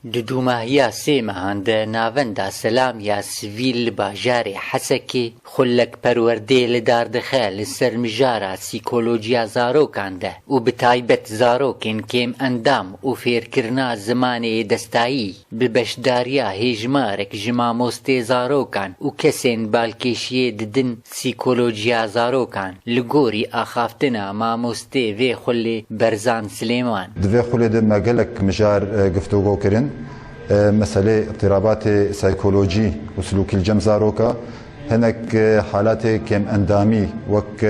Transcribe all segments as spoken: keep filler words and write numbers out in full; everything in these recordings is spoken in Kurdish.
Di dûmahiya sê mehan de Navenda Selam ya Sivîl li bajarê Hesekê xulek perwerdê li dar dixe li ser mijara sîkolojiya zarokan de û bi taybet zarokên kêm endam û fêrkirina zimanê destayî bi beşdariya hêjmarek ji mamostê zarokan û kesên balkêşiyê didin sîkolojiya zarokan, li gorî axaftina mamostê vê xulê Berzan Silêman. Di vê xulê de me gelek mijar, e, guftûgo kirin. E, meselê îtirabatê saykolojî û silûkî li cem zaroka, hinek, e, halatê kêmendamî wek, e,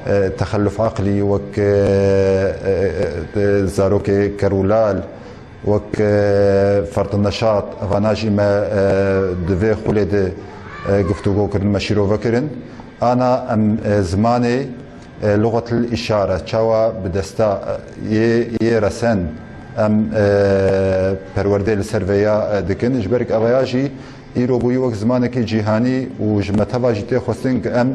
e, texelluf aqlî, wek, e, e, e, e, zarokê kerûlal, wek, e, ferdneşat, evana jî me, e, di vê xulê de, e, guftûgo kirin, me şîrove kirin. Ana em, e, zimanê, e, luxetil îşare, çawa bi desta, e, yê, yê resen em, e, perwerdê li ser vêya, e, dikin. Ji ber ku eveya jî îro bûyî wek zimanekî cîhanî û ji me teva jî tê xwestin ku em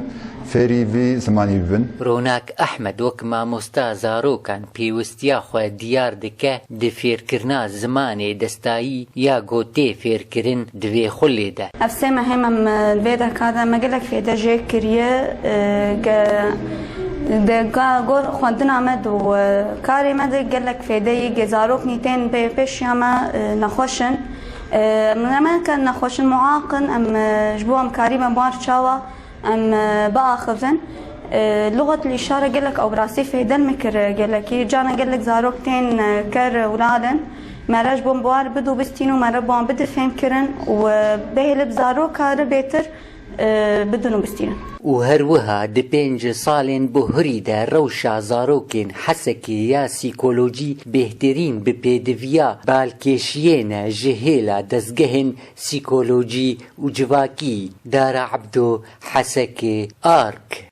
fêrî vî zimanî bibin. Ronak Ehmed wek mamosta zarokan pêwistiya xwe diyar dike di fêrkirina zimanê destayî ya ku tê fêrkirin di vê xulê de. Ev sê mehêm em, e, vê dehka de me gelek fêde jê kiriye, e, ge-, de ga-, gor xwendina me de û, e, karê me de gelek fêde yî ge zaroknî tên pê-, pêşiya me, e, nexweş in. E, em ne me ke nexweş in, muaq in, em, e, ji bo em karî me bar çawa em, e, biaxivin. E, luxet li îşare gelek ew bi rastî fêde min kir, e, gelekî. Cana gelek zarok tên, e, ker û lal in. Me re ji bo wan bidûbistîn û me re bi wan bidifêm kirin û, e, bihêlib zaroka re bêtir, e, bidinûbistînin. Û her wiha di pênc salên buhurî de rewşa zarokên Hesekê ya sîkolojî bêhtirîn bi pêdiviya balkêşiyê ne ji hêla dezgehên sîkolojî û civakî. Dara Ebdo, Hesekê, Ark.